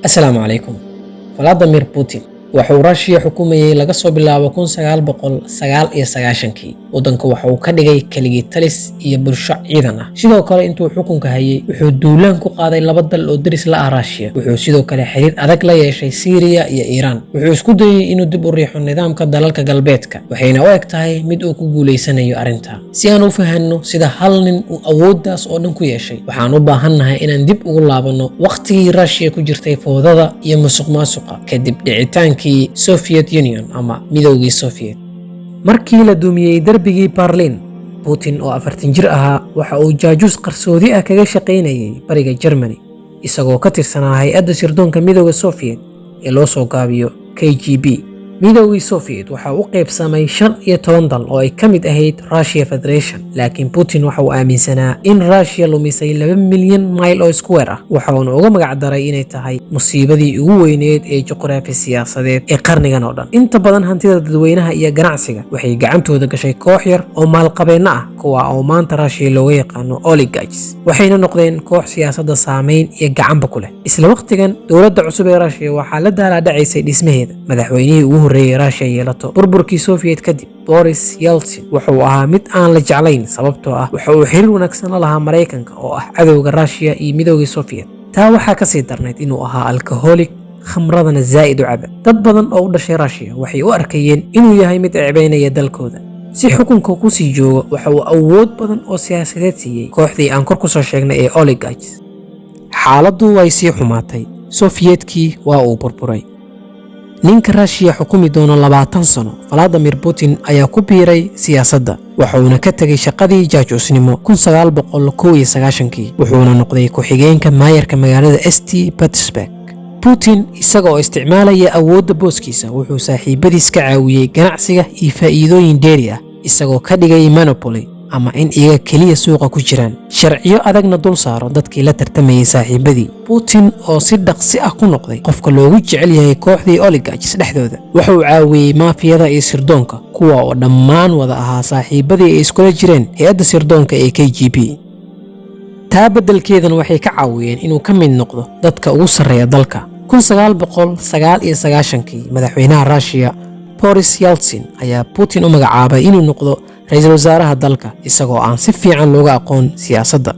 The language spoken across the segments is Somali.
Asalaamu calaykum. Vladimir Putin wuxuu Rushiya xukumayey laga soo bilaabo 1999-kii. Waddanka waxa uu ka dhigay keligii talis iyo bulsho ciidan ah. Sidoo kale, intuu xukunka hayay, wuxuu duulaan ku qaaday laba dal oo deris la ah Rushiya. Wuxuu sidoo kale xiriir adag la yeeshay Siiriya iyo Iiraan. Wuxuu isku dayey inuu dib u riixo nidaamka dalalka galbeedka, waxayna u eg tahay mid uu ku guulaysanayo arrintaa. Si aan u fahanno sida hal nin uu awooddaas oo dhan ku yeeshay, waxaan u baahannahay inaan dib ugu laabanno wakhtigii Rushiya ku jirtay fowdada iyo musuqmaasuqa kadib dhicitaankii Soviet Union ama Midoogii Soviet. Markii la dumiyey darbigii Berlin, Putin oo 40 jir ahaa waxa uu jaajuus qarsoodi ah kaga shaqaynayay bariga Germany, isagoo ka tirsanaa hay-adda sirdoonka Midooda Soviet ee loo soo gaabiyo KGB. Midoogii Soviet waxa u qaybsamay 15 dal oo ay ka mid ahayd Russia Federation, laakiin Putin waxa uu aaminsanaa in Russia lumisay 2 milyan mayl oo square ah, waxauna uga magac daray inay tahay musiibadii ugu weyneed ee juqraafi siyaasadeed ee qarnigan oo dhan. Inta badan hantida dadweynaha iyo ganacsiga waxay gacantooda gashay koox yar oo maalqabeenno ah, kuwa oo maanta Russia looga yaqaano oligarchs, waxayna noqdeen koox siyaasadda saameyn iyo gacanba ku leh. Isla waqtigan, dowladda cusub ee Russia waxaa la daalaadhacaysay dhismaheeda. Madaxweynihii ugu horreeyey Russia yeelato burburkii Soviet kadib, Boris Yeltsin, wuxuu ahaa mid aan la jeclayn, sababtoo ah waxa uu xiriir wanaagsan la lahaa Maraykanka oo ah cadowga Russia iyo Midoogii Soviet. Taa waxaa kasii darnayd inuu ahaa alcoholic, khamradana zaa'id u caba. Dad badan oo u dhashay Russia waxay u arkayeen inuu yahay mid ecbeynaya dalkooda. Si xukunka ku sii joogo, waxa uu awood badan oo siyaasadeed siiyey kooxdii aan kor ku soo sheegnay ee oligarchs. Xaaladdu way sii xumaatay. Sofiyedkii waa uu burburay. Ninka Rushiya xukumi doono 20 sano, Vladimir Putin, ayaa ku biiray siyaasadda, wuxuuna ka tegey shaqadii jaajuusnimo 1991-kii, wuxuuna noqday ku-xigeenka maayarka magaalada St Petersburg. Putin, isaga oo isticmaalaya awoodda booskiisa, wuxuu saaxiibadiis ka caawiyey ganacsiga iyo faa'iidooyin dheeri ah, isagoo ka dhigay monopoly ama in iyaga keliya suuqa ku jiraan, sharciyo adagna dul saaro dadkii la tartamayay saaxiibadii. Putin oo si dhaqsi ah ku noqday qofka loogu jecel yahay kooxdii oligarchs dhexdooda, wuxuu caawiyey maafiyada iyo sirdoonka, kuwa oo dhammaan wada ahaa saaxiibadii ay iskula jireen hay-adda sirdoonka ee KGB. Taa beddelkeedana waxay ka caawiyeen inuu ka mid noqdo dadka ugu sarreeya dalka. 1999-kii, madaxweynaha Rushiya Boris Yeltsin ayaa Putin u magacaabay inuu noqdo ra-iisul wasaaraha dalka, isagoo aan si fiican looga aqoon siyaasadda.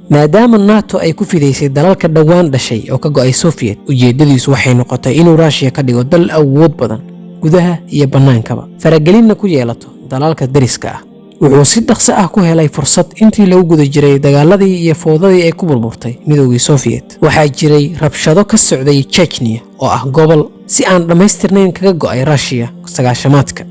Maadaama NATO ay ku fidaysay dalalka dhowaan dhashay oo ka go'ay Soviet, ujeeddadiisu waxay noqotay inuu Rushiya ka dhigo dal awood badan gudaha iyo bannaankaba, faragelinna ku yeelato dalalka deriska ah. Wuxuu si dhaqso ah ku helay fursad intii lagu guda jiray dagaaladii iyo fowdadii ay ku burburtay Midoogii Soviet. Waxaa jiray rabshado ka socday Chechnya, oo ah gobol si aan dhammaystirnayn kaga go'ay Rushiya sagaashamaadka.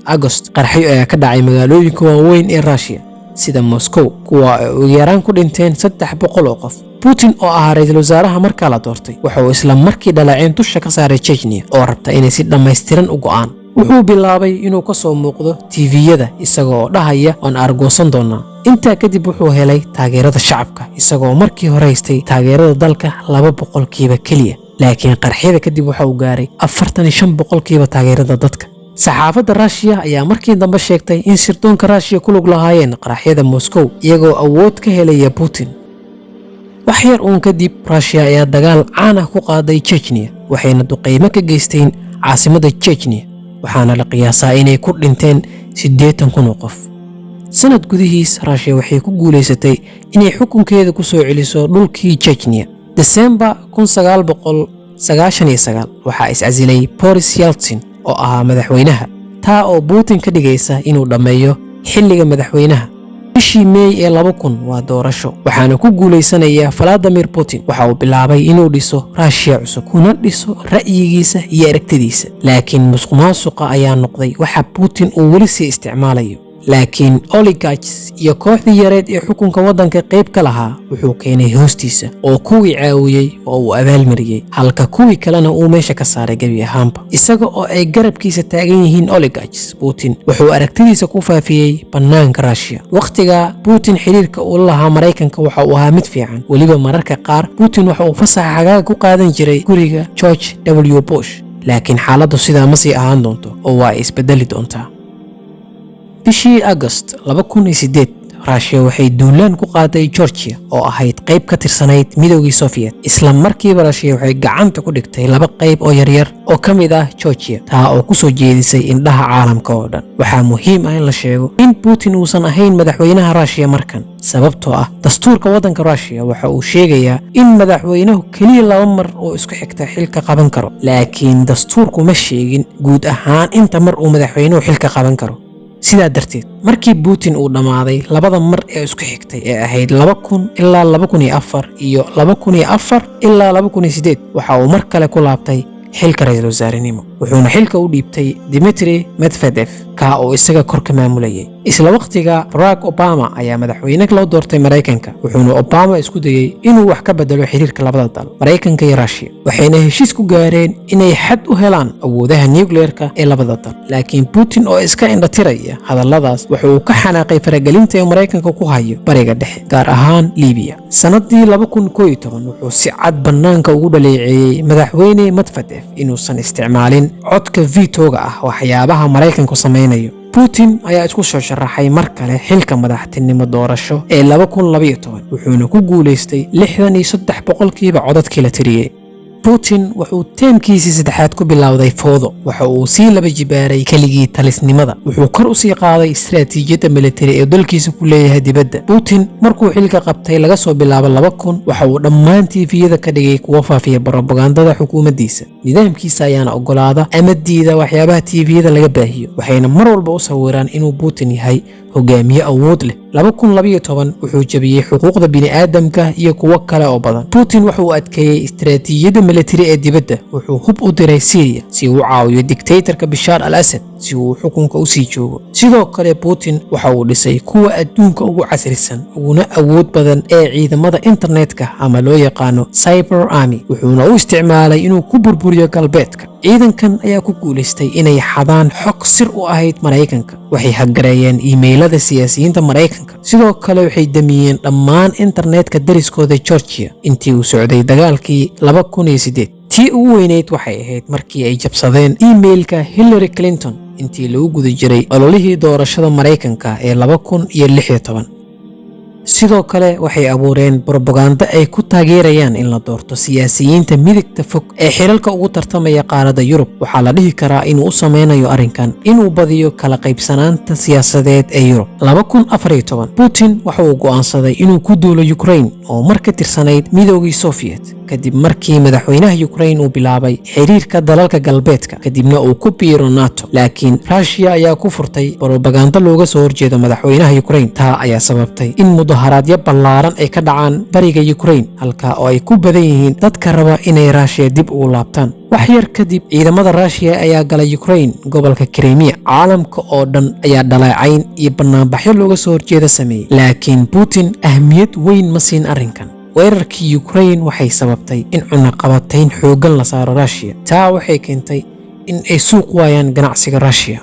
Agost, qarxyo ayaa ka dhacay magaalooyinka waaweyn ee Rushiya sida Moscow, kuwa ay ugu yaraan ku dhinteen 300 oo qof. Putin oo ahaa ra-iisul wasaaraha markaa la doortay, waxa uu isla markii dhaleeceyn dusha ka saaray Chechnya oo rabta inay si dhammaystiran u go'aan. Wuxuu bilaabay inuu ka soo muuqdo TV-yada isagoo dhahaya, "Waan aargoosan doonaa." Intaa kadib wuxuu helay taageerada shacabka, isagoo markii hore haystay taageerada dalka 2% keliya, laakiin qarxyada kadib waxa uu gaaray 45% taageerada dadka. Saxaafadda Ruushiya ayaa markii dambe sheegtay in sirdoonka Ruushiya ku lug lahaayeen qaraxyada Moscow, iyagoo awood ka helaya Putin. Wax yar uun kadib, Ruushiya ayaa dagaal caan ah ku qaaday Chechnya, waxayna duqeymo ka geysteen caasimadda Chechnya, waxaana la qiyaasaa inay ku dhinteen 80,000 oo qof. Sanad gudihiis, Ruushiya waxay ku guulaysatay inay xukunkeeda ku soo celiso dhulkii Chechnya. Desembar 1999 waxaa iscasilay Boris Yeltsin oo ahaa madaxweynaha, taa oo Putin ka dhigaysa inuu dhammeeyo xilliga madaxweynaha. Bishii Meey ee 2000 waa doorasho, waxaana ku guulaysanaya Vladimir Putin. Waxa uu bilaabay inuu dhiso Ruushiya cusub, kuna dhiso ra'yigiisa iyo aragtidiisa, laakiin musuqmaasuqa ayaa noqday waxa Putin uu weli sii isticmaalayo. Laakiin oligarchs iyo kooxdii yareed ee xukunka waddanka qayb ka lahaa wuxuu keenay hoostiisa, oo kuwii caawiyey oo uu abaalmariyey, halka kuwii kalena uu meesha ka saaray gebi ahaanba. Isaga oo ay garabkiisa taagan yihiin oligarchs, Putin wuxuu aragtidiisa ku faafiyey bannaanka Ruushiya. Wakhtiga Putin xiriirka uu la lahaa Maraykanka waxa uu ahaa mid fiican. Weliba mararka qaar Putin waxa uu fasaxa xagaaga ku qaadan jiray guriga George W Bush, laakiin xaaladdu sidaa ma sii ahaan doonto oo waa ay isbedeli doontaa. Bishii Agost 2008, Ruushiya waxay duulaan ku qaaday Georgia oo ahayd qayb ka tirsanayd Midoogii Soviet. Isla markiiba Ruushiya waxay gacanta ku dhigtay laba qayb oo yaryar oo ka mid ah Georgia, taa oo ku soo jeedisay indhaha caalamka oo dhan. Waxaa muhiim ah in la sheego in Putin uusan ahayn madaxweynaha Ruushiya markan, sababtoo ah dastuurka waddanka Ruushiya waxa uu sheegayaa in madaxweynuhu keliya laba mar oo isku xigta xilka qaban karo, laakiin dastuurku ma sheegin guud ahaan inta mar uu madaxweynuhu xilka qaban karo. Sidaa darteed, markii Putin uu dhammaaday labada mar ee isku xigtay ee ahayd 2000 ilaa 2004 iyo 2004 ilaa 2008, waxa uu mar kale ku laabtay xilka ra-iisul wasaarenimo, wuxuuna xilka u dhiibtay Dimitri Medvedev, kaa oo isaga kor ka maamulayay. Isla wakhtiga Barack Obama ayaa madaxweyne loo doortay Maraykanka, wuxuuna Obama isku dayey inuu wax ka bedelo xiriirka labada dal, Maraykanka iyo Ruushiya, waxayna heshiis ku gaareen inay xad u helaan awoodaha nuclearka ee labada dal. Laakiin Putin oo iska indhatiraya hadalladaas, waxa uu ka xanaaqay faragelinta ee Maraykanka ku hayo Bariga Dhexe, gaar ahaan Liibiya. Sannadii 2011 wuxuu si cad bannaanka ugu dhaleeceeyey madaxweyne Medvedev inuusan isticmaalin codka vetoga ah waxyaabaha Maraykanku samaynayo. Putin ayaa isku soo sharaxay mar kale xilka madaxtinimo doorasho ee 2012, wuxuuna ku guulaystay 63% codadkii la tiriyey. Putin wuxuu termkiisii saddexaad ku bilowday foodo. Waxa uu sii laba jibaaray keligii talisnimada. Wuxuu kor u sii qaaday istaraatiijiyadda militari ee dalkiisa ku leeyahay dibadda. Putin markuu xilka qabtay laga soo bilaabo 2000, waxa uu dhammaan TV-yada ka dhigay kuwa faafiya barobagandada xukuumaddiisa. Nidaamkiisa ayaana ogolaada ama diida waxyaabaha TV-yada laga baahiyo, waxayna mar walba u sawiraan inuu Putin yahay hogaamiye awood leh. 2012 wuxuu jebiyey xuquuqda bini'aadamka iyo kuwo kale oo badan. Putin waxa uu adkeeyey istaraatiijiyadda militari ee dibadda. Wuxuu hub u diray Syriya si uu u caawiyo dictatorka Bishaar al Asad si uu xukunka u sii joogo. Sidoo kale Putin waxa uu dhisay kuwa adduunka ugu casrisan uguna awood badan ee ciidamada internetka ama loo yaqaano cyber army, wuxuuna u isticmaalay inuu ku burburiyo galbeedka. Ciidankan ayaa ku guulaystay inay xadaan xog sir u ahayd Maraykanka. Waxay hack-gareeyeen iimaylada siyaasiyiinta Maraykanka. Sidoo kale waxay damiyeen dhammaan internetka dariskooda Georgia intii uu socday dagaalkii 2008. Tii ugu weyneyd waxay ahayd markii ay jabsadeen emailka Hillary Clinton intii lagu guda jiray ololihii doorashada Maraykanka ee 2016. Sidoo kale waxay abuureen brobagando ay ku taageerayaan in la doorto siyaasiyiinta midigta fog ee xilalka ugu tartamaya qaaradda Yurub. Waxaa la dhihi karaa inuu u sameynayo arrinkan inuu badiyo kala qaybsanaanta siyaasadeed ee Yurub. 2014 Putin waxa uu go'aansaday inuu ku duulo Ukraine oo mar ka tirsanayd Midoogii Soviet, kadib markii madaxweynaha Ukraine uu bilaabay xiriirka dalalka galbeedka, kadibna uu ku biiro NATO. Laakiin Ruushiya ayaa ku furtay brobagando looga soo horjeedo madaxweynaha Ukraine. Taa ayaa sababtay in mudaharaadyo ballaaran ay ka dhacaan bariga Ukraine, halka oo ay ku badan yihiin dadka raba inay Ruushiya dib ugu laabtaan. Wax yar kadib ciidamada Ruushiya ayaa galay Ukraine, gobolka Kremiya. Caalamka oo dhan ayaa dhaleecayn iyo banaanbaxyo looga soo horjeeda sameeyey, laakiin Putin ahmiyad weyn ma siin arrinkan. Weerarkii Ukraine waxay sababtay in cunaqabatayn xooggan la saaro Ruushiya. Taa waxay keentay in ay suuq waayaan ganacsiga Ruushiya.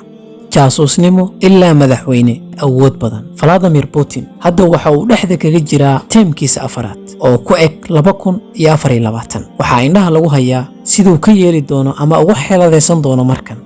Jaasuusnimo ilaa madaxweyne awood badan, Vladimir Putin hadda waxa uu dhexda kaga jiraa termkiisa afaraad oo ku eg 2024. Waxaa indhaha lagu hayaa siduu ka yeeli doono ama uga xeeladaysan doono markan.